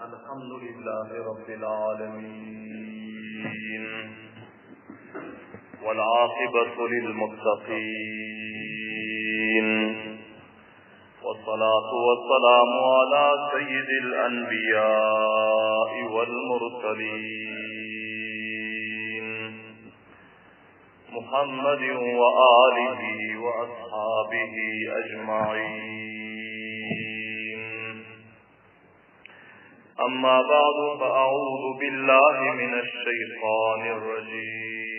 الحمد لله رب العالمين والعاقبة للمتقين والصلاة والسلام على سيد الأنبياء والمرسلين محمد وآله وأصحابه أجمعين أما بعد فأعوذ بالله من الشيطان الرجيم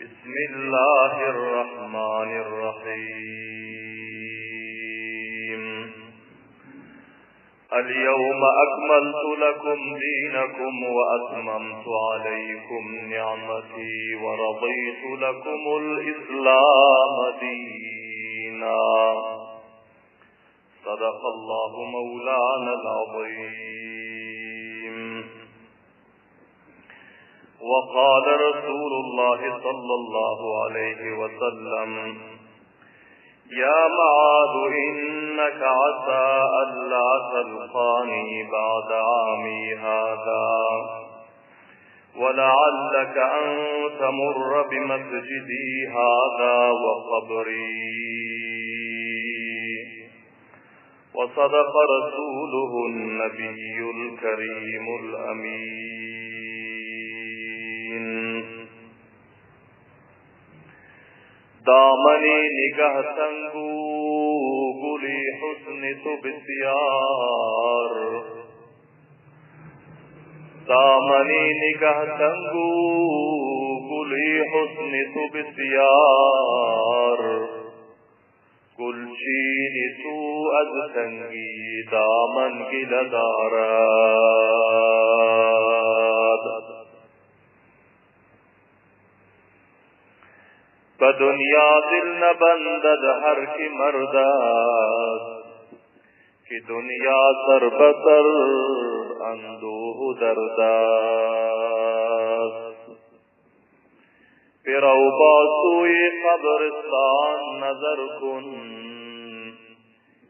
بسم الله الرحمن الرحيم اليوم أكملت لكم دينكم وأتممت عليكم نعمتي ورضيت لكم الإسلام دينا صدق الله مولانا العظيم وقال رسول الله صلى الله عليه وسلم يا معاذ إنك عسى ألا تلقاني بعد عامي هذا ولعلك أن تمر بمسجدي هذا وقبري وصدق رسوله النبي الكريم الأمين دامنی نگہ تنگو گلی حسن تو بسیار دامنی نگہ تنگو گلی حسن تو بسیار گلچین تو از تنگی دامن گله دارد به دنیا دل نبندد هر کی مرد است که دنیا سر بسر اندوه درد است برو با سوی قبرستان نظر کن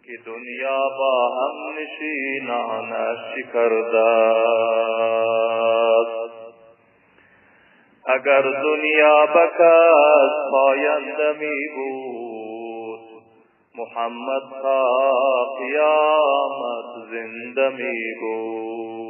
که دنیا با هم نشینان شکرد است اگر دنیا بکس پاینده می بود محمد تا قیامت زنده می بود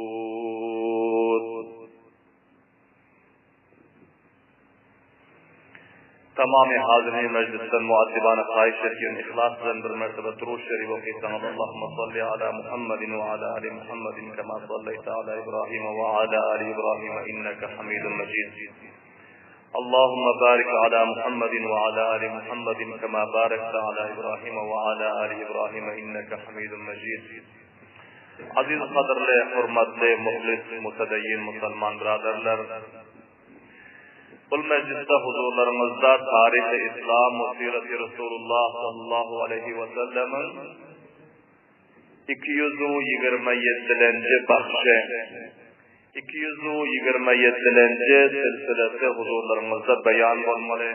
Tamam hazirin mejlisden muaddibana haýyş edýän yhlas bilen bir mertebe Durud şerif okysaňyz Allahumma salli ala Muhammedin we ala ali Muhammedin kema salleýte ala Ibrahim we ala ali Ibrahim inneke Hamidun Mejid. Allahumma barik ala Muhammedin we ala ali Muhammedin kema barekte ala Ibrahim we ala ali Ibrahim inneke Hamidun Mejid. Aziz gadyrly, hormatly, muhlis, mutedeyyin musulman byraderler! Bul mejlisde huzurlaryňyzda Taryhy Yslam we Siraty Resulullah sallallahu aleýhi we sellemiň 227-lenji bagşy, 227-lenji silsilesi huzurlaryňyzda beýan bolmaly.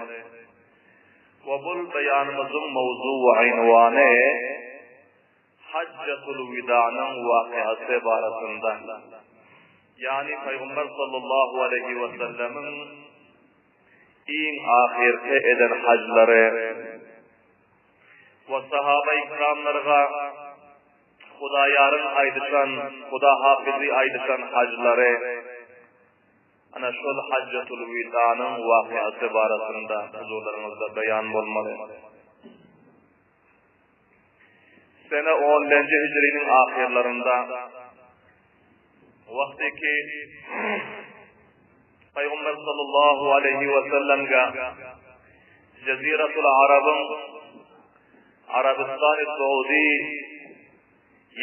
We bul beýanymyzyň mowzu we ynwany Hajjatul Widanyň wakyasy barasynda, ýagny Pygamber sallallahu aleýhi we sellemiň iň ahyrky eden hajlary we sahaba-i kiramlarga Hudaýaryň aýdyşan, Huda hafyzy aýdyşan hajlary, ana şol Hajjatul Widanyň wakyasy barasynda huzurlaryňyzda beýan bolmaly. Sene onlenji hijriniň ahyrlarynda wagty ki Pygamber sallallahu aleýhi we sellemge Jeziratul Arabyň Arabystany Saudi,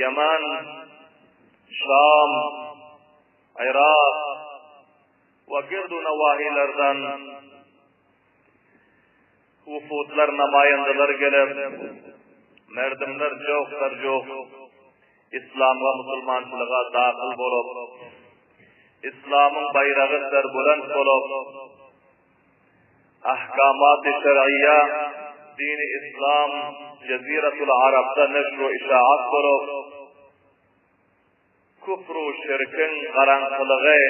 Ýemen, Şam, Yrak we girdu nawahilerden Wufudlar, namaýandalar gelip, merdimler jok-sarjok Yslamga, musulmançylyga dahyl bolup, Yslamyň baýragy serbulent bolup, ahkamaty şer'iýa. Dini Islam Jeziratul Arapda neşr we işaat bolup, küfr u şirkiň garaňkylygy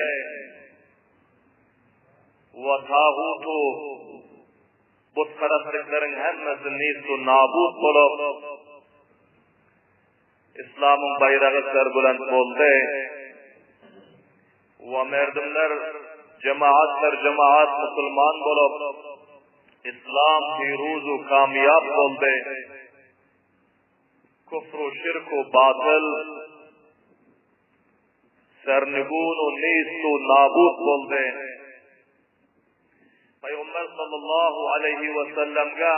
we tagut u butperestlikleriň hemmesi nist u nabut bolup, Islamyň baýragy serbülent boldy we merdimler jemaat her jemaat musulman bolup, Islam piruz u kamýap boldy. Küfr u şirk u batyl sernigun u nist u nabut boldy. Pygamber sallallahu aleýhi we sellemge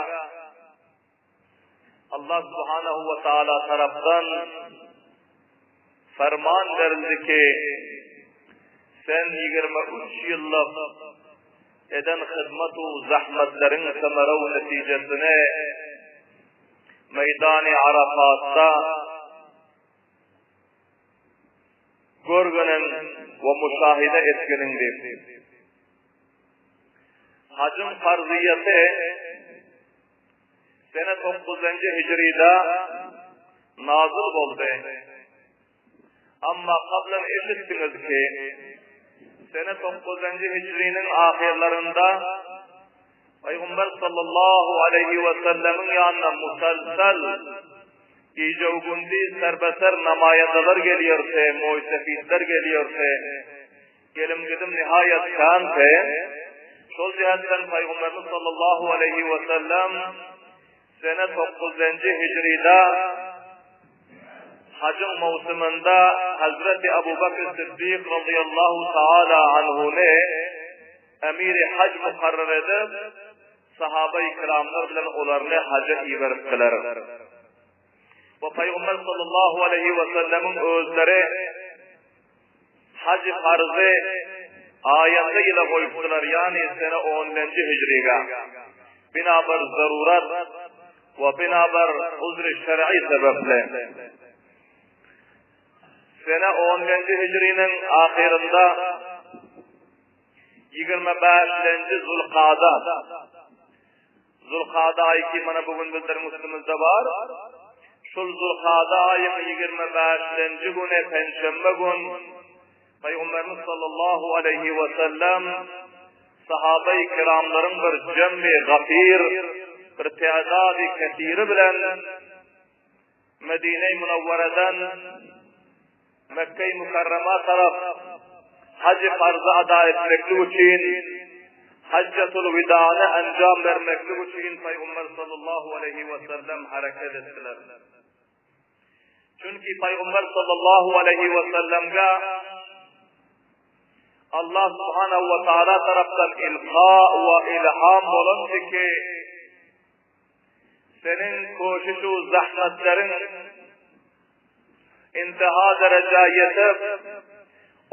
Allah subhanahu we taala tarapdan ferman berildi ki, sen 23 ýyllyk eden hyzmat u zahmetleriň semere u netijesini meýdany Arafatda görgeniň we muşahide etgeniň diýip. Hajyň farzyýeti Sene dokuzynjy hijride nazyl boldy. Amma kablan eşitdiňiz ki, sene dokuzynjy hijriniň ahyrlarynda Pygamber sallallahu aleýhi we sellemiň ýanyna musalsal gije-gündiz serbeser namaýandalar gelýärdi, moýsefitler gelýärdi. Gelim-gidim nihaýat känti. Şol jähetden Pygamberimiz sallallahu aleýhi we sellem sene dokuzynjy hijride hajyň mowsumynda Hazreti Abu Bakr Siddik radiyallahu taala anhuny emiri haj mukarrar edip, sahaba-i kiramlar bilen olaryny haja iberipdiler. We Pygamber sallallahu aleýhi we sellemiň özleri Hajy parzy aýanda ýyla goýupdylar, ýagny sene onlenji hijriga. Bina bir zarurat we bina bir uzri şer'i sebepli. Sene onlenji hijriniň ahyrynda 25-lenji Zulkada Zulkada aýy ki mana bu gün bizleriň üstümizde bar. Şul Zulkada aýyň 25-lenji güni penşenbe gün Pygamberimiz sallallahu aleýhi we sellem sahaba-i kiramlaryň bir jemmi gafir, bir tädadi kesiri bilen Medine-i Münewweredan Mekge-i Mükerrema tarap hajy parzy ada etmeklik üçin Hajjatul Widany enjam bermeklik üçin Pygamber sallallahu aleýhi we sellem hereket etdiler. Çünki Pygamber sallallahu aleýhi we sellemge Allah subhanahu we taala tarapdan ilha we ilham bolan ki Seniň köşüş u zahmetleriň intiha derejä ýetip,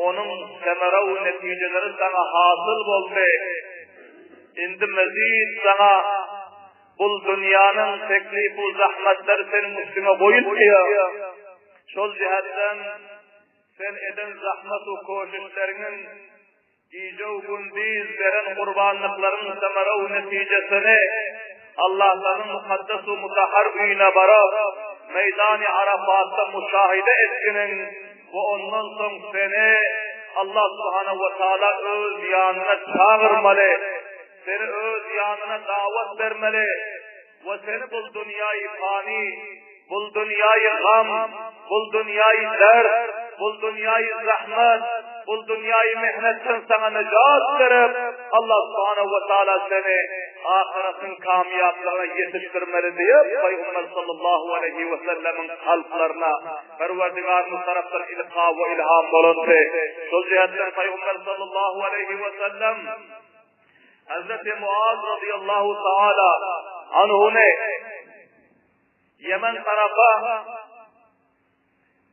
onuň semere u netijeleri saňa hasyl boldy. Indi mezid saňa bul dünýäniň teklif u zahmetleri seniň üstüňe goýulmaýar. Şol jähetden sen eden zahmet u köşüşleriňiň Gije-u-gündiz beren gurbanlyklaryň semere-u netijesini Allahtanyň mukaddes-u mutahhar öýüne baryp, meýdany Arafatda muşahide etginiň we ondan soň seni Allah subhanahu we taala öz ýanyna çagyrmaly, seni öz ýanyna dawat bermeli we seni bul dünýaýy pany, bul dünýaýy gam, bul dünýaýy dert, bul dünýaýy zahmet, bul dünýaýy mehnetden saňa nejat berip, Allah subhanahu we taala seni ahyretiň kamýaplygyna ýetişdirmeli diýip, Pygamber sallallahu aleýhi we sellemiň kalplaryna Perwerdigarymyz tarapdan ilha we ilham bolundy. Şol jähetden Pygamber sallallahu aleýhi we sellem Hazreti Muaz radıyallahu taala anhuny Ýemen tarapa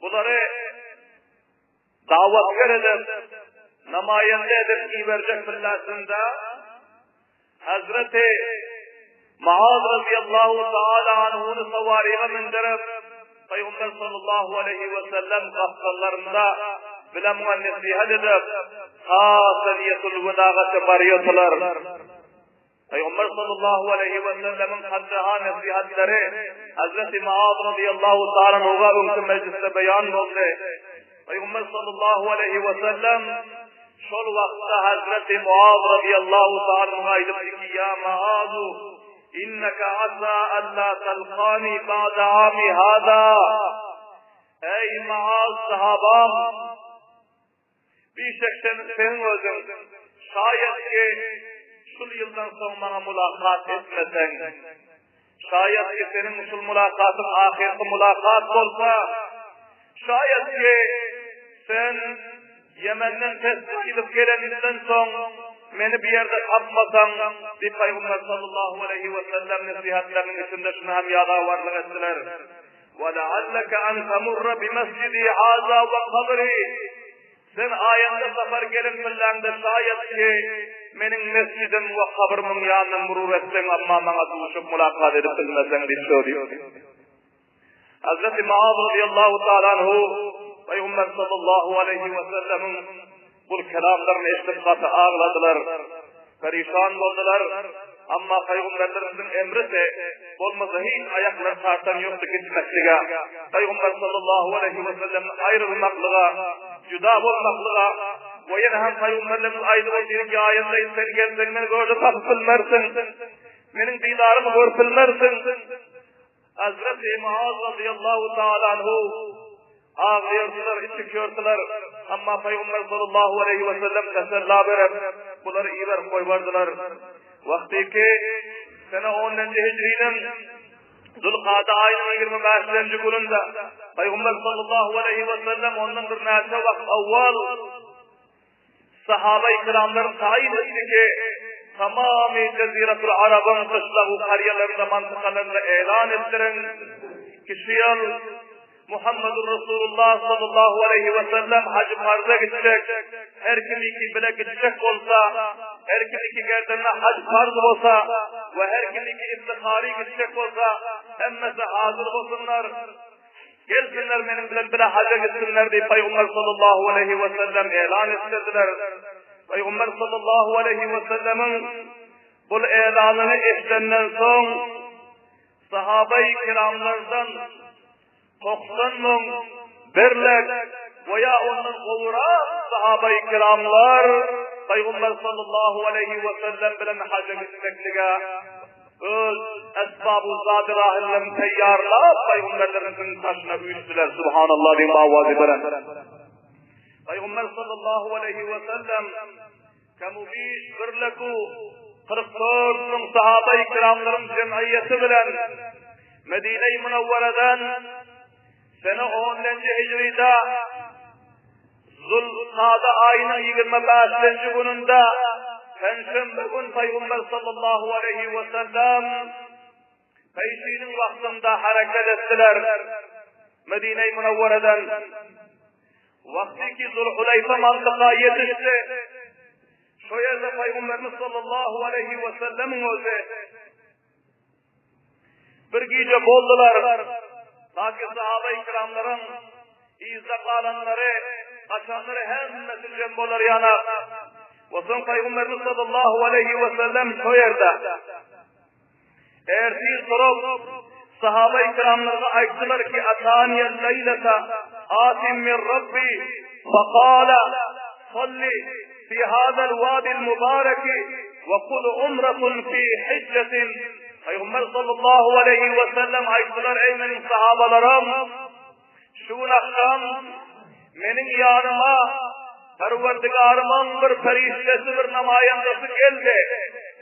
bulary dawatkär edip, namaýanda edip iberjek milletinde Hazreti Muaz radıyallahu taala anhuny sawaryga mindirip, Pygamber sallallahu aleýhi we sellem gapdallarynda bile muňa nesihat edip, ta Seniýetul Wedagaça barýardylar. Pygamber sallallahu aleýhi we sellemiň haddaha nesihatlary Hazreti Muaz radiyallahu ta'ala anhuga öňki mejlisde beýan boldy. Pygamber sallallahu aleýhi we sellem şol wagtda Hazreti Muaz radiyallahu ta'ala anhuga aýdypdy ki, "Ya Muazu, innaka asa alla talqani ba'da ami hada." Eý Muaz sahabam, Bişek sen seniň özüň şaýat ki şul ýyldan soň maňa mulakat etmeseň, şaýat ki seniň şul mulakatyň ahyrky mulakat bolsa, şaýat ki sen Ýemenden pes gaýdyp geleniňden soň meni bu ýerde tapmasaň, diýip Pygamber sallallahu aleýhi we sellem nesihatlarynyň içinde şuny hem ýadawarlyk etdiler. Weläalleke an temurra bimesjidi haza we kabri, Sen aýanda sapar gelen pilläňde şaýat ki, meniň mesjidim we kabrymyň ýanyndan murur etseň, emma maňa duşup mulakat edip bilmeseň diýip söz diýipdi. Hazreti Muaz radiyallahu ta'ala anhu Peygamber sallallahu aleyhi ve sellemiň Bu kelamlaryny eşidip gaty agladylar. Perişan boldular. Amma pygamberlerimiziň emrisi, bolmasa hiç aýaklary tartan ýokdy gitmeklige. Pygamber sallallahu aleýhi we sellemden aýrylmaklyga, juda bolmaklyga we ýene hem pygamberlerimiz aýdyp otyr ki, aýynda sen gelseň meni görde tapyp bilmersiň. Meniň didarymy görüp bilmersiň. Hazreti Muaz radiyallahu ta'ala anhu aglaýardylar, içikýärdiler. Amma Pygamber sallallahu aleýhi we sellem tesella berip, bulary iberip goýberdiler. Wagtyky sene 10-njy hijriniň Zulkada aýynyň 25-nji gününde Pygamber sallallahu aleýhi we sellem ondan bir näçe wagt awwal Sahaba-i kiramlaryň taýyn etdi ki, tamamy Jeziratul Arabyň gyşlag-u karýalarynda, mantykalarynda elan etdiriň ki, şu ýyl Muhammedur Resulullah sallallahu aleýhi we sellem hajy parza gitjek, her kimiki bile gitjek bolsa, her kimiki gerdenine haj parz bolsa we her kimiki iftihary gitjek bolsa, hemmesi hazyr bolsunlar. Gelsinler meniň bilen bile haja gitsinler diýip Pygamber sallallahu aleýhi we sellem elan etdirdiler. Pygamber sallallahu aleýhi we sellemiň bul elanyny eşidenden soň sahabai kiramlardan 90 müň birlek we ýa ondan gowrak sahabai kiramlar Pygamber sallallahu aleýhi we sellem bilen haja gitmeklige Öz esbab-u zady-rahyllaryny taýýarlap, pygamberlerimiziň daşyna üýşdüler. Subhanallah diýip owazy bilen. Pygamber sallallahu aleýhi we sellem kemu-biş birleku 44 müň sahaba-i kiramlaryň jemgyýeti bilen Medine-i Münewwere'den sene 10-njy hijride Zulkada aýynyň 25-nji gününde penşenbe gün Pygamber sallallahu aleýhi we sellem peýşiniň wagtynda hereket etdiler. Medine-i Münewwereden wagty ki Zulhuleýfe mantyka ýetişdi. Şo ýerde Pygamberimiz sallallahu aleýhi we sellemiň özi Bir gije boldular. Ta ki sahaba-i kiramlaryň yzda galanlary, gaçanlary hemmesi jem bolar ýanak. We soň Pygamberimiz sallallahu aleýhi we sellem şo ýerde ertir turup sahaba-i kiramlara aýtdylar ki, Ataniýel leýlete atim min Rabbi faqala salli fi hadal wadil mubareki we kul umratun fi hijjetin Pygamber sallallahu aleýhi we sellem aýtdylar, Eý meniň sahabalarym, şu gün agşam meniň ýanyma Perwerdigarymyň bir perişdesi, bir namaýandasy geldi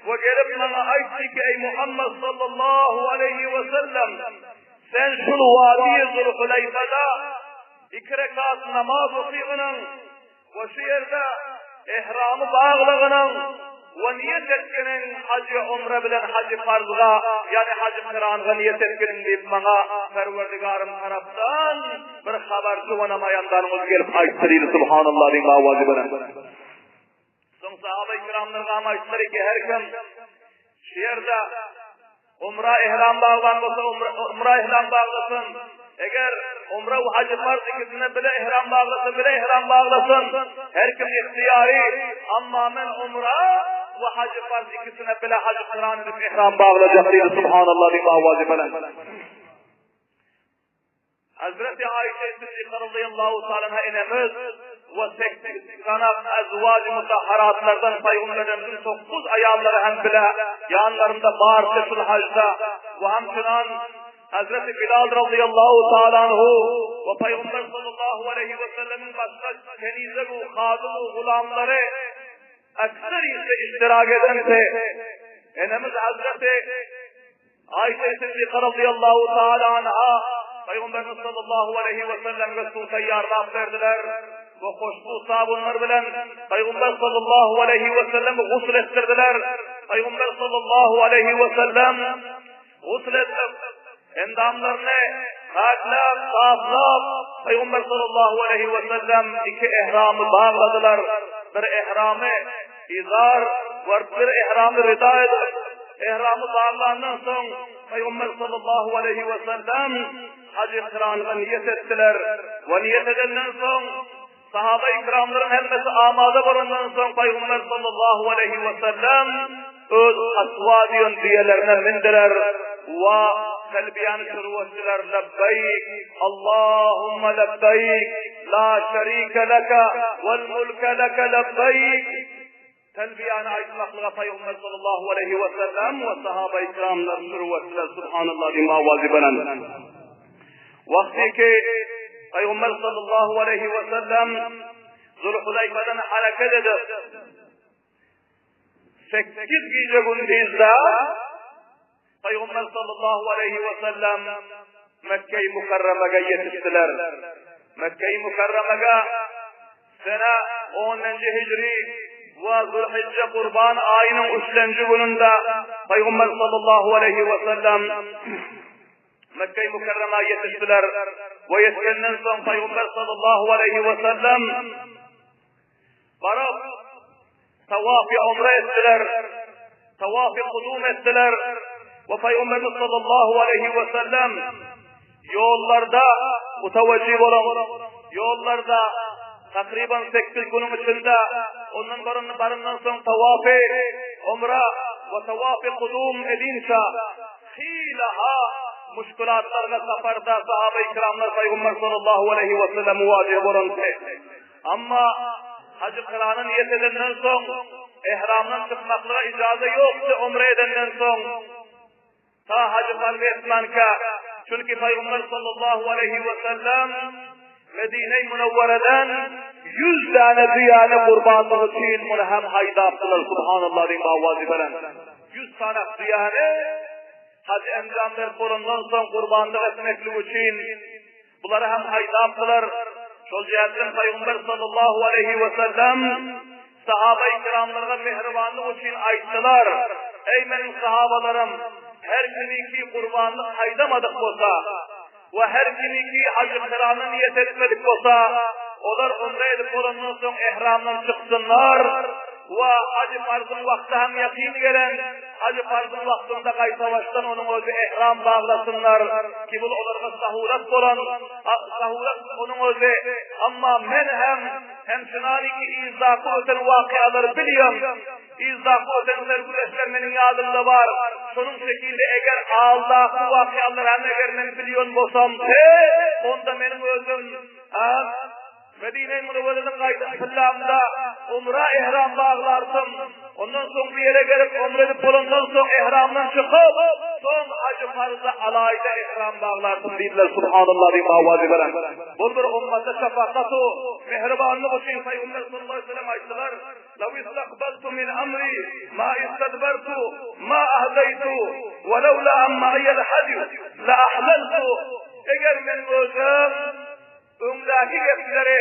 we gelip maňa aýtdy ki, eý Muhammed sallallahu aleýhi we sellem, sen şul wadi Zulhuleýfada iki rekat namaz okygynyň We şu ýerde ehramy baglagynyň we niýet etgeniň hajy umra bilen hajy parzga, ýagny hajy kyranga niýet etgeniň diýip maňa Perwerdigarym tarapdan bir habarçy we namaýandanyňyz gelip aýtdy diýdi. Subhanallah diýip owazy bilen. Soň sahaba-i kiramlar gam aýtdylar ki her kim şu ýerde Umra ihram baglan bolsa umra ihram baglasyn. Eger umra we hajy farz ikisine bile ihram baglasa bile ihram baglasyn. Her kim ihtiyary, amma men umra. we hajy farz ikisine bile hajy kyran edip ihram baglajak diýdi. Subhanallah diýip awazy belent. Hazreti Aişe Siddiqa radıyallahu ta'ala anha enemiz we 8 sanak azwaj mutahharatlardan Peygamberimizin 9 ayallary hem bile yanlarında bardy şul hajda we hem şunan Hazreti Bilal radıyallahu ta'ala anhu we Peygamber sallallahu aleyhi ve sellemin başga kenizek we hadım we gulamlary ekserisi iştirak edende enemiz Hazreti Aişe Siddiqa radıyallahu ta'ala anha Peygamberimiz sallallahu aleyhi ve sellem suw taýýarlap berdiler we hoşbu sabunlar bilen Peygamber sallallahu aleyhi ve sellem gusl etdirdiler. Peygamber sallallahu aleyhi ve sellem gusl edip endamlaryny paklap, saplap Peygamber sallallahu aleyhi ve sellem iki ehramy bagladylar. Bir ehramy izar we bir ehramy rida edip Ehramy baglandan soň, Pygamber sallallahu aleýhi we sellem haj ykranyna niýet etdiler we niýet edenden soň, sahaba-i kiramlaryň hemmesi amada bolandan soň Pygamber sallallahu aleýhi we sellem öz Kaswa diýen düýelerine mindiler we telbiýany şuru etdiler, Lebbeýk, Allahumma lebbeýk, la şerike leke, vel mulke leke lebbeýk. Telbiýany aýtmaklyga Pygamber sallallahu aleýhi we sellem we sahaba-i kiramlar şuru etdiler, Subhanallah diýip awazy belent. Wagty ki Pygamber sallallahu aleýhi we sellem Zulhuleýfadan hareket edip 8 gije gündizde Pygamber sallallahu aleýhi we sellem Mekge-i Mukarramaga ýetişdiler. Mekge-i Mukarramaga sene 10-njy hijri we Zulhijje Gurban aýynyň üçlenji gününde Pygamber sallallahu aleýhi we sellem Mekge-i Mukarrama ýetişdiler we ýetişenden soň Pygamber sallallahu aleýhi we sellem Baryp, tawafy umra etdiler, tawafy kudum etdiler we Pygamberimiz sallallahu aleýhi we sellem ýollarda mutawajjih bolan, ýollarda takriban 8 günüň içinde ondan baryndan baryndan soň tawafy umra we tawafy kudum edinçä hilaha muşkulatlarga saparda sahaba-i kiramlar Pygamber sallallahu aleýhi we sellem muwajih bolan. Amma hajy kyrana niýet edenden soň, ehramdan çykmaklyga ijaza ýokdy umre edenden soň, ta hajy farz etmänkä, çünki Pygamber sallallahu aleýhi we sellem Medine-i Münewwereden 100 däne düýäni gurbanlyk üçin muny hem haýdapdylar, subhanallah diýip awazy beren. 100 sany düýäni hajy enjam berip bolandan soň gurbanlyk etmeklik üçin Bulary hem haýdapdylar. Şol jähtden Pygamber sallallahu aleýhi we sellem sahaba-i kiramlarga mähribanlyk üçin aýtdylar, Eý meniň sahabalarym, her kimiki gurbanlyk haýdamadyk bolsa we her kimiki hajy kyrana niýet etmedik bolsa, olar umre edip bolandan soň ehramdan çyksynlar we hajy farzyň wagty hem ýakyn gelen, Hajy farzyň wagtynda gaýtabaşdan onuň özi ehram baglasynlar, ki bul olarga sahulat bolan, sahulat onuň özi, amma men hem hemçynanyňky yzdaky öten wakyalary bilýän, yzdaky öten sergüzeştler meniň ýadymda bar, şonuň şekilde eger aldaky wakyalary hem eger men bilýän bolsam, he, onda meniň özüm, Medine-i Münewwereden gaýdyp pyllamda umra ehram baglardym. Ondan soň bu ýere gelip umra edip bolandan soň ehramdan çykyp, soň hajy farza alaýda ehram baglardym diýdiler. Subhanallah diýip awazy beren. Bu bir ummata şefakatu, mähribanlyk üçin Pygamber sallallahu aleyhi ve sellem aýtdylar. Law istakbaltu min amri ma istadbartu ma ahdaytu we lawla an ma'iyal hadi la ahlaltu. Eger men özüm Öňdäki gepleri,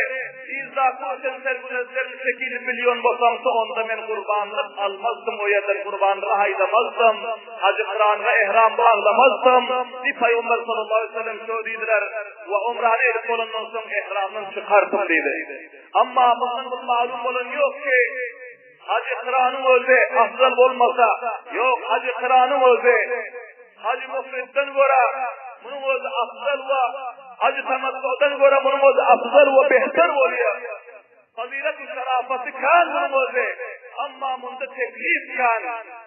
yzdaky öten sergüzestlerini şekili bilýon bolsaňsa onda men gurbanlyk almazdym o ýerden gurbanlyga haýdamazdym, hajy kyranyga ehram baglamazdym, diýip Pygamber sallallahu aleýhi we sellem şo diýdiler we umrany edip bolandan soň ehramdan çykardym diýdi. Amma mundan bir malum bolan ýok ki, hajy kyranyň özi afzal bolmasa, ýok hajy kyranyň özi Hajy mufritden görä, munuň özi afzal we hajy tamattu'dan görä munuň özi afzal we behter bolýar. Fazilet-u şerafaty kän munuň özi. Emma munda teklif kän,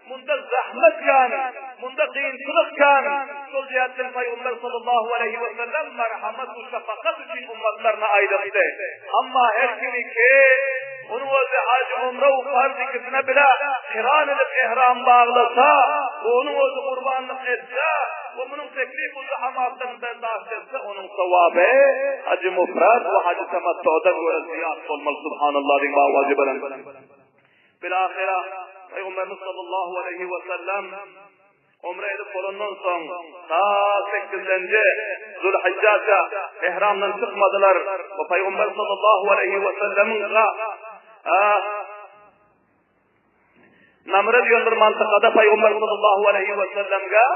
munda zahmet kän, munda kynçylyk kän. Şol jähtden Pygamber sallallahu aleýhi we sellem merhamet we şefakat üçin ummatlaryna aýdypdy. Emma her kimi ki, onuň özi haj, umra we farz ikisine bile kyran edip ihram baglasa we onuň özi gurbanlyk etse we munuň teklif we zahamatdan berdaşt etse, onuň sowaby hajy mufrad we hajy temattu'dan görä zyýat bolmaly. Subhanallah diýiň bawajy bilen. Bilahyra Pygamberimiz sallallahu aleýhi we sellem Umre edip bolandan soň, ta sekizlenji Zülhijjaça ihramdan çykmadylar we Pygamber sallallahu aleýhi we sellemiň Namra diýen bir mantykada Pygamber sallallahu aleýhi we sellemge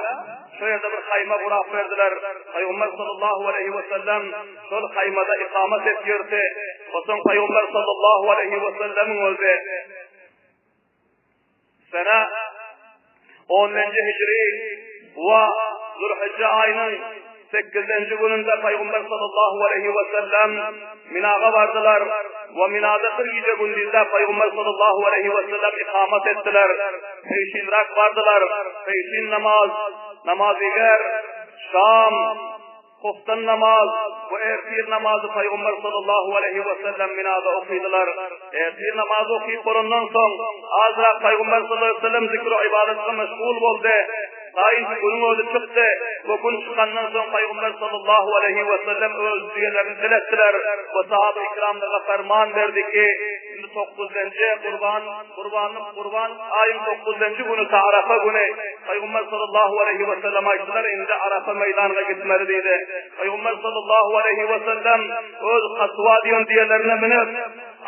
şo ýerde bir haýma gurap berdiler. Pygamber sallallahu aleýhi we sellem şol haýmada ikamet edip ýördi. Soň Pygamber sallallahu aleýhi we sellemiň özi Sene onunjy hijri we Zülhijje aýynyň sekizinji gününde Pygamber sallallahu aleýhi we sellem Minaga bardylar we Minada bir gije gündizde Pygamber sallallahu aleýhi we sellem ikamet etdiler. Peşinrak bardylar. Peşin namaz, namaziger, şam, Hoftan namaz we ertir namazy Pygamber sallallahu aleýhi we sellem Minada okydylar. Ertir namazy okyp bolandan soň, azrak Pygamber sallallahu aleýhi we sellem zikr-u-ybadatga meşgul boldy. Taýynki günüň özi çykdy we gün çykandan soň Pygamber sallallahu aleýhi we sellem öz düýelerini diletdiler we sahaba-ikramlara ferman berdi ki, indi dokuzynjy gurban Gurbanlyk Gurban aýyň dokuzynjy güni ta Arafa güni Pygamber sallallahu aleýhi we sellem aýtdylar, indi Arafa meýdanyna gitmeli diýdi. Pygamber sallallahu aleýhi we sellem öz Kaswa diýen düýelerine münüp,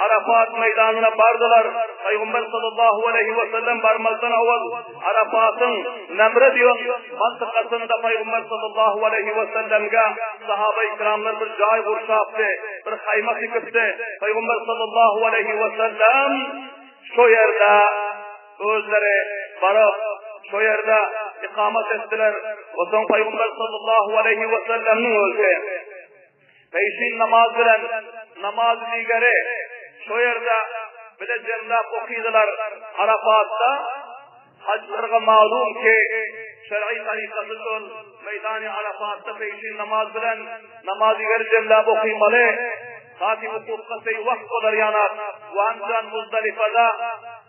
Arafat meýdanyna bardylar. Pygamber sallallahu aleýhi we sellem barmazdan owal Arafatyň Nemre diýen mantykasynda Pygamber sallallahu aleýhi we sellemge sahaba-ikramlar bir jaý gurşapdy, bir haýma tikipdi. Pygamber sallallahu aleýhi we sellem şo ýerde özleri baryp, şo ýerde ikamat etdiler. Onsoň Pygamber sallallahu aleýhi we sellemiň özi peşin namaz bilen namaz digeri şo ýerde bile jemläp okydylar. Arafatda hajylarga malum ki, şer'i tarykasy şol meýdany Arafatda peşin namaz bilen namaz digeri jemläp okymaly. Hati wukufka seý wagt bolar ýanak we anjan Muzdalifada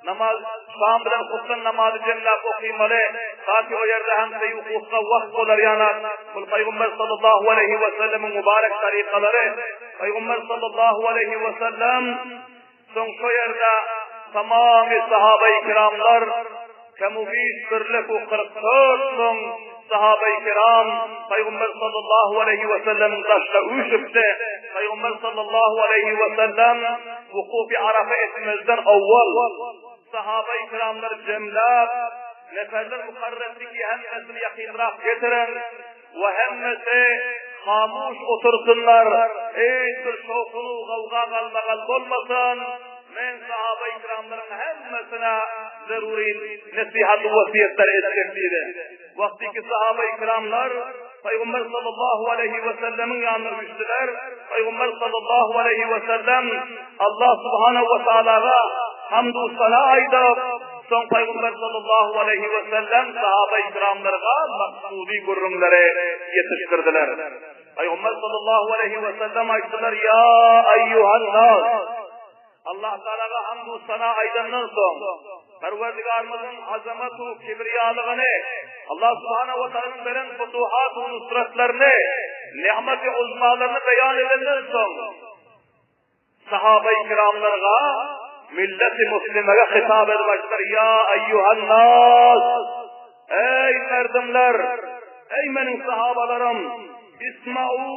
namaz şam bilen hutdan namazy jemläp okymaly. Hati o ýerde hem seý wukufka wagt bolar ýanak. Bul Pygamber sallallahu aleýhi we sellemiň mübarek tarykalary. Pygamber sallallahu aleýhi we sellem soň şo ýerde tamamy sahaba-i kiramlar Kemu-biş birlik we 44 müň sahabai kiram Pygamber sallallahu aleýhi we sellemiň daşyna üýşüpdi. Pygamber sallallahu aleýhi we sellem wukufy Arafa etmezden owwal sahabai kiramlary jemläp, neferler mukarrar etdi ki, hemmesini ýakynrak getiriň we hemmesi hamuş otursynlar, hiç bir şowhun-u gawga galmagal bolmasyn. Men sahaba-ikramlaryň hemmesine zerury nesihat we wesýetler etjek diýdi. Wagtyky sahaba-ikramlar Pygamber sallallahu aleýhi we sellemiň ýanyna üýşdüler. Pygamber sallallahu aleýhi we sellem Allah subhanahu we taalaga hamd u sana aýdyp, soň Pygamber sallallahu aleýhi we sellem sahaba-ikramlarga maksudy gürrüňleri ýetişdirdiler. Pygamber sallallahu aleýhi we sellem aýtdylar, Ýa eýýuhan nas! Allah Tagalaga hamd u sana aýdandan soň, Perwerdigarymyzyň azamat u kibriýalygyny, Allah subhanahu wa tagalanyň beren futuhat u nusratlaryny, ni'mat-i uzmalaryny beýan edenden soň, sahaba-i kiramlarga, milleti muslimege hitap edip aýtdylar, Ýa eýýuhan nas! Eý merdimler! Eý meniň sahabalarym! Isma'u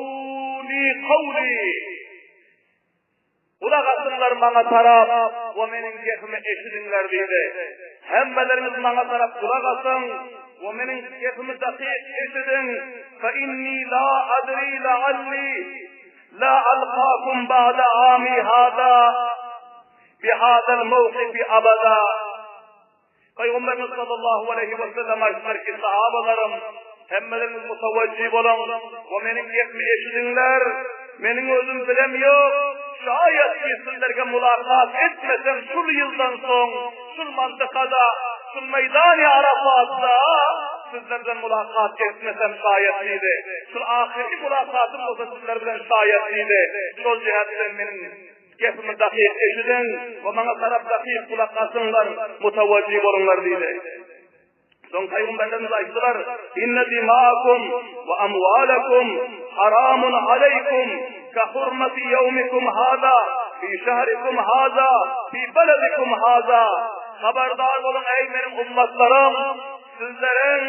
li kawli! Gulak asyňlar maňa tarap we meniň gepimi eşidiňler diýdi. Hemmeleriňiz maňa tarap gulak asyň we meniň gepimi dakyk eşidiň, Fe inni la adri la'alli la alkakum ba'da ami hada bi hadal mawkifi abada. Pygamberimiz sallallahu aleýhi we sellem aýtdylar ki, Sahabalarym, hemmeleriňiz mutawajjih boluň we meniň gepimi eşidiňler, meniň özüm bilem ýok, Şaýat ki sizlerge mulakat etmesem şul ýyldan soň şul mantykada, şul meýdany Arafatda sizlerden mulakat etmesem şaýat diýdi. Şul ahyry mulakatym bolsa sizler bilen şaýat diýdi. Şol jähetden meniň gepimi dakyk eşidiň we maňa tarap dakyk gulak asyňlar, mutawajjih boluňlar diýdi. Soň pygamberlerimiz aýtdylar, Inne dimaakum we amwalakum haramun aleýkum ka hurmati ýewmikum haza fi şehrikum haza fi beledikum haza. Habardar boluň eý meniň ummatlarym, sizleriň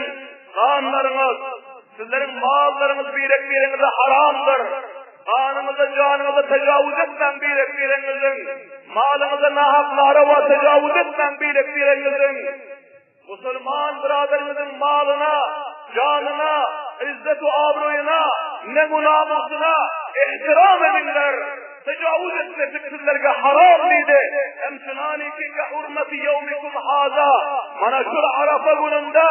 ganlaryňyz, sizleriň mallaryňyz birek-biriňize haramdyr. Ganyňyza, janyňyza tejawüz etmäň birek-biriňiziň. Malyňyza nahak narawa tejawüz etmäň birek-biriňiziň. Musulman byraderimizin malyna, janyna, izzet-u abraýyna, negu-namusyna ihtiram ediňler. Tejawüz etmeklik sizlerge haram diýdi. Hemçinaniki ke hurmeti ýewmikum haza. Mana şul Arafa gününde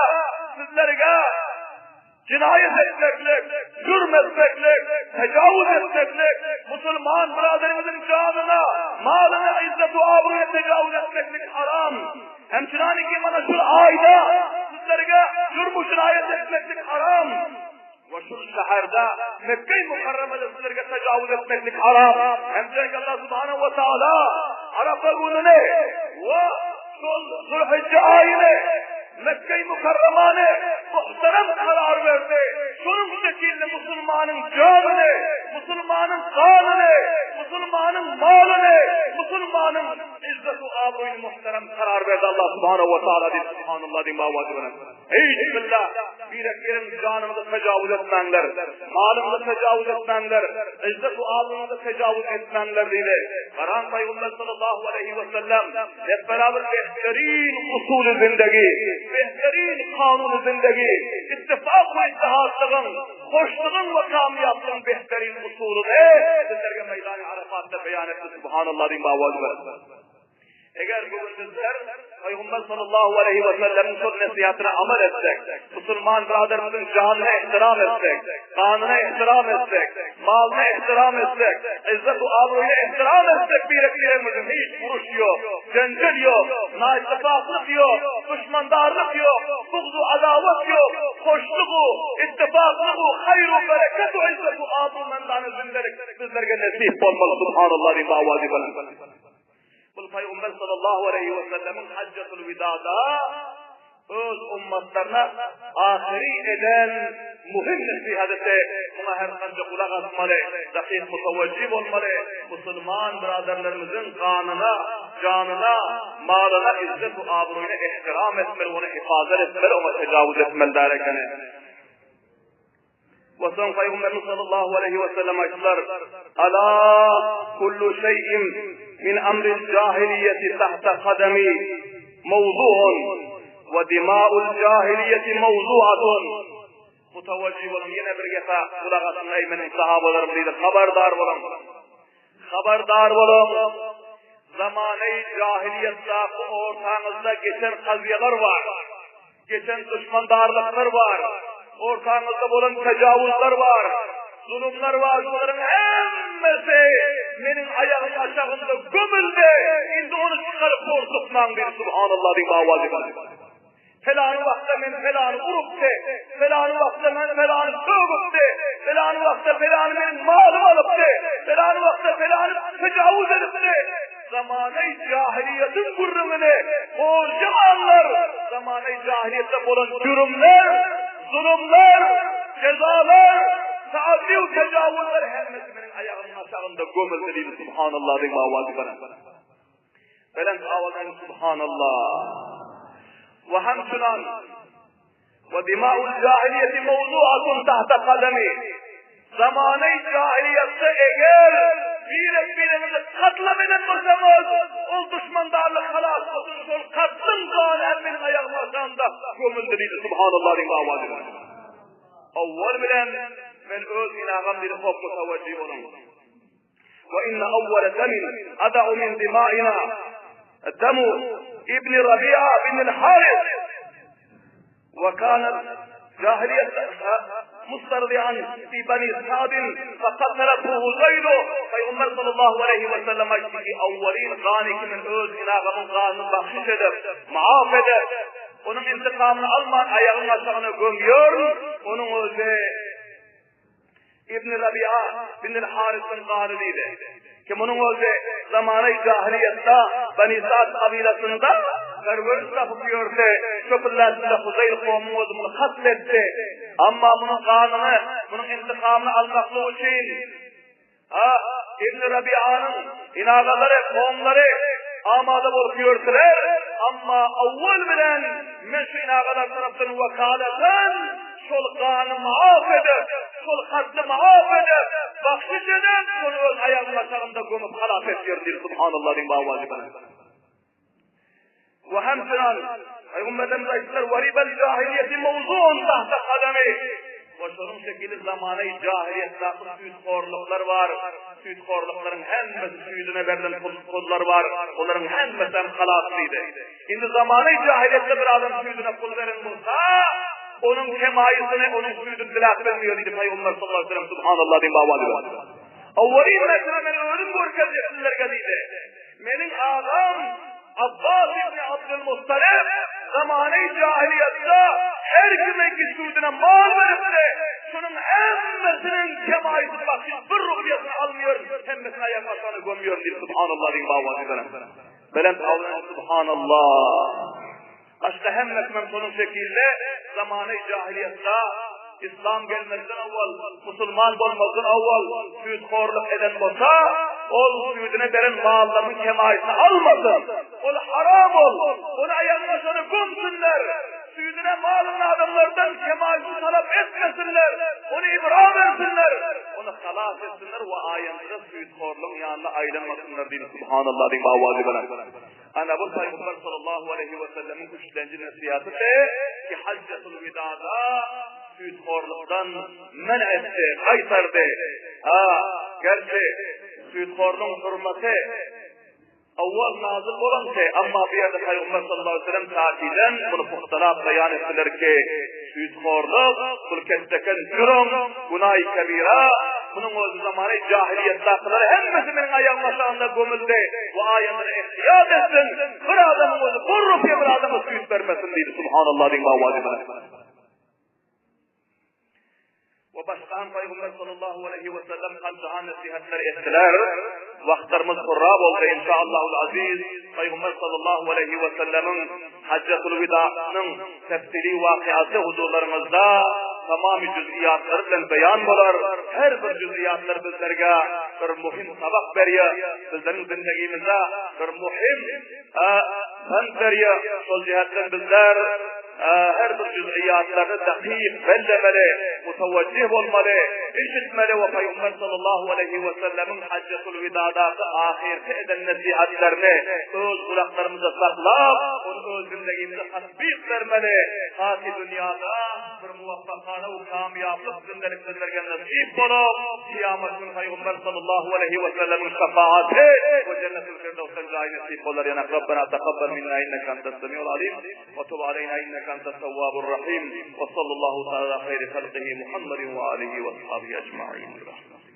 sizlerge Jenaýat etmeklik, jürm etmeklik, tejawüz etmeklik, musulman byraderiňiziň janyna, malyna, izzet-u-abraýyna tejawüz etmeklik haram. Hemçinaniki mana şul aýda sizlerge jürm-u jenaýat etmeklik haram. We şul şäherde Mekge-i Mukarramada sizlerge tejawüz etmeklik haram. Hemçinaniki Allah Subhanahu we Taala Arafa gününi we şol Zülhijje aýyny Mekge-i Mukarramany muhterem karar berdi. Şonuň şekilde musulmanyň janyny, musulmanyň ganyny, musulmanyň malyny, musulmanyň izzet-u abraýyny muhterem karar berdi Allah Subhanahu we Taala diýip Subhanallah diýip awazy bilen. Eý bismillah! Birek-biriň janyňyza tejawüz etmäňler, malyňyza tejawüz etmäňler, izzet-u abraýyňyza tejawüz etmäňler diýdi. Garaň Pygamber sallallahu aleýhi we sellem Hep beraber behterin usuly zindegi, behterin kanuny zindegi, ittifak we ittihatlygyň, hoşlugyň we kamýaplygyň behterin usulyny bizlerge meýdany Arafatda beýan etdi. Subhanallah diýip awaz berdi. Eger bu gün bizler Pygamber sallallahu aleýhi we sellemiň şol nesihatyna amal etsek, musulman byradarymyzyň janyna ihtiram etsek, Ganyna ihtiram etsek, malyna ihtiram etsek, izzet-u abraýyna ihtiram etsek birek-biregimiziň hiç uruş ýok, jenjel ýok, naittifaklyk ýok, duşmandarlyk ýok, bugz-u adawat ýok, hoşluk-u, ittifaklyk-u, haýr-u bereket-u izzet-u abrumendana zindelik bizlerge nesip bolmaly Subhanallah diýip awazy belent. Bul Pygamber sallallahu aleýhi we sellemiň Hajjatul Widada öz ummatlaryna ahyry eden muhim nesihaty, muňa her ganja gulak asmaly, dakyk mutawajjih bolmaly, musulman byradarlarymyzyň ganyna, janyna, malyna, izzet we abraýyna ihtiram etmeli, ony hifazat etmeli, oňa tejawuz etmeli däl ekeni. We soň Pygamberimiz sallallahu aleýhi we sellem aýtdylar, Ala kullu şeý'in min amril jahiliýeti tahta kadami mawzu'un we dima'ul jahiliýeti mawzu'atun. Mutawajjih boluň, ýene bir gepe gulak asyň eý meniň sahabalarym diýdi, habardar boluň. Habardar boluň, zamany jahiliýetdäki ortaňyzda geçen kazyýalar bar, geçen duşmandarlyklar bar, ortaňyzda bolan tejawuzlar bar, zulumlar bar, şolaryň hemmesi meniň aýagymyň aşagynda gömüldi, indi ony çykaryp gorkutmaň diýdi, Subhanallah diýip awaz edildi. Pelany wagtda men pelany urupdy, pelany wagtda men pelany sögüpdi, pelany wagtda pelany meniň malymy alypdy, pelany wagtda pelany tejawuz edipdi. Zamanaý jahiliýetiň gürrüňini gozgamanlar, zamanaý jahiliýetde bolan jürümler, zulumlar, jezalar, taaddi we tejawuzlar hemmesi meniň aýagymyň aşagynda gömüldi diýdi, Subhanallah diýip awazy belent. Belent awaza Subhanallah. We hemçünan we dima'ul jahiliýeti mawzu'atun tahta kadami. Zamany jahiliýetde eger birek-biriňizi katlam eden bolsaňyz, ol duşmandarlyk halas bolsun, şol katlyň gany hem meniň aýagymyň aşagynda gömüldi diýdi Subhanallah diýip awazy bilen. Owwal bilen men öz inagam diýdi hop mutawajjih boluň. Ve inne awwale demin ada'u min dimaina demu ibni Rabi'a bin al-Haris ve kana jahiliýet. mustardian fi Bani Sa'din faqatalathu Huzaylu. Pygamber sallallahu aleýhi we sellem aýtdy ki, Awwalyn gany ki men öz inagamyň ganyny bahşiş edip, maaf edip, onuň intikamyny alman aýagyň aşagyna gömýärin, onuň özi Ibn Rabi'a bin el-Harysyň gany diýdi. Ki munuň özi zamana-y jahiliýetde Bani Sa'd kabilasynda perweriş tapyp ýörse, şo pilläsinde Huzeýl kowumyň özi muny katl etdi. Amma munuň ganyny, munuň intikamyny almaklyk üçin Ha, Ibn Rabi'anyň inagalary, kowumlary amada bolup ýörsüler, amma awwal bilen men şu inagalar tarapdan wekalatan Şol gany maaf edip, şol katly maaf edip, bahşiş edip, şony öz aýagynyň aşagynda gömüp halas etýär diýip, Subhanallah diýiň bawajy bilen. We hemçinan, Pygamberimiz aýtdylar, Ve ribel jahiliýeti mawzuun tahta kadami. We şonuň şekili zamana-y jahiliýetdäki süýthorluklar bar. Süýthorluklaryň hemmesi süýdüne berlen pullar bar. Olaryň hemmesi hem halas diýdi. Indi zamana-y jahiliýetde bir adam süýdüne pul beren bolsa, onuň kemaýysyny, onuň süýdüni diläp bilmeýär diýdi Pygamber sallallahu aleyhi ve sellem, Subhanallah diýip awazy berdi. Awwalyn mertebe men özüm görkezjek sizlerge diýdi. Meniň agam Abbas ibn Abdülmuttalib zamana-y jahiliýetde her kime ki süýdüne mal beripdi, şunuň hemmesiniň kemaýysyny bahşiş bir rupiýasyny almaýar, hemmesini aýak aşagyna gömýär diýip, Subhanallah diýip awazy berdi. Belent awran Subhanallah. Başga hemmesinem şonuň şekilde zamany jahiliýetde islam gelmezden owal, musulman bolmazdan owal süýthorluk eden bolsa, ol süýdüne beren mallarynyň kemaýysyny almasyn. Ol haram ol. Ony aýagyna şony gömsünler. Süýdüne malyny adamlardan kemaýysyny talap etmesinler. Ony ibra bersinler. Ony halas etsinler we aýantyda süýthorlugyň ýanyna aýlanmasynlar diýdi. Subhanallah diýip awazy bilen. Ana bu Pygamber sallallahu aleýhi we sellemiň üçlenji nesihatydy ki Hajjatul Widada süýthorlukdan men etdi, gaýtardy. Ha, gerçi süýthorlugyň hurmaty Owwal nazyl bolan şeý, emma bu ýerde Pygamber sallallahu aleýhi we sellem täkiden muny pugtalap beýan etdiler ki, süýthorluk, bul ketdeken jürüm, günaý kebira, munuň özi zamany jahiliýetdakylar hemmesi meniň aýagym aşagynda gömüldi we aýagyna ihtiýat etsin, bir adamyň özi bir rupiýa bir adama süýt bermesin diýdi, subhanallah diýiň bawajy bilen. We başga Pygamber sallallahu aleýhi we sellem kanjaha nesihatlar etdiler. Wagtlarymyz hurra boldy inşaallahul aziz. Pygamber sallallahu aleýhi we sellemiň Hajjatul Widanyň tefsili wakyasy huzurlaryňyzda tamamy jüz'iýatlary bilen beýan bolar. Her bir jüz'iýatlar bizlerge bir muhim sabak berýär. Bizleriň zindegimizde bir muhim pent berýär. Şol jihetden bizler Her bir jüz'iýatlaryny dakyk bellemeli, mutawajjih bolmaly, eşitmeli we Pygamber sallallahu aleýhi we sellemiň Hajjatul Widadaky ahyrky eden nesihatlaryny öz gulaklarymyzda saklap, ony öz zindegimizde tatbyk bermeli, ta ki dünýada bir muwaffakana we kamýaplyk zindelik bizlerge nesip bolup, kyýamat güni Pygamber sallallahu aleýhi we sellemiň şefaaty we Jennetul Firdewsden jaý nesip bolar. Ýa Rabbena takabbal minna inneke entes semiul alim. وتب علينا إنك أنت التواب الرحيم وصلى الله تعالى على خير خلقه محمد وآله وأصحابه أجمعين برحمتك.